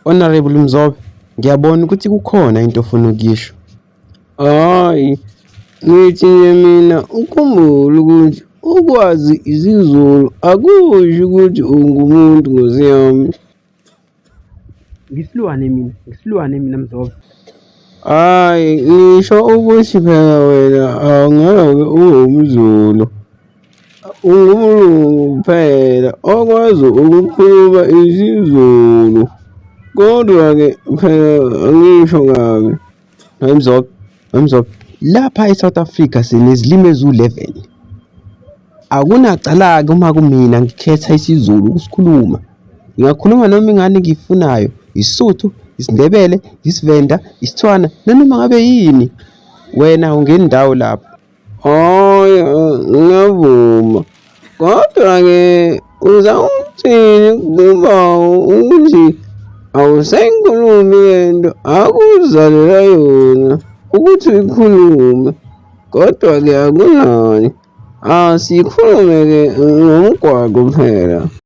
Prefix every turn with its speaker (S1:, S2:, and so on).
S1: Honorable Mzobe, ngiyabona ukuthi kukhona into ofuna ukuyisho. Hhayi, ngithi nje mina ukhumbule ukuthi ukwazi isiZulu akusho ukuthi ungumuntu Nkosi yami. Ngisilwane mina, ngisilwane mina Mzobe. Hhayi, ngisho ukuthi phela wena awungeke ube umZulu. Ungumlungu kuphela okwazi ukukhuluma isiZulu. Kodwa-ke phela angisho kabi. Hayi Mzobe, hayi Mzobe. Lapha e-South Africa sinezilimi eziwu-11. Akunacala-ke uma kumina ngikhetha isiZulu ukusikhuluma. Ngingakhuluma noma ingani engiyifunayo, isiSuthu, isiNdebele, isiVenda, isiTswana nanoma ngabe yini. Wena awungeni ndawo lapho. Hhayi, ngiyavuma. Kodwa-ke uzama ukuthini kuba ukuthi awusayikhulumi lento akuzalela yona ukuthi uyikhulume. Kodwa-ke akunani, asikhulume-ke ngomgwaqo phela.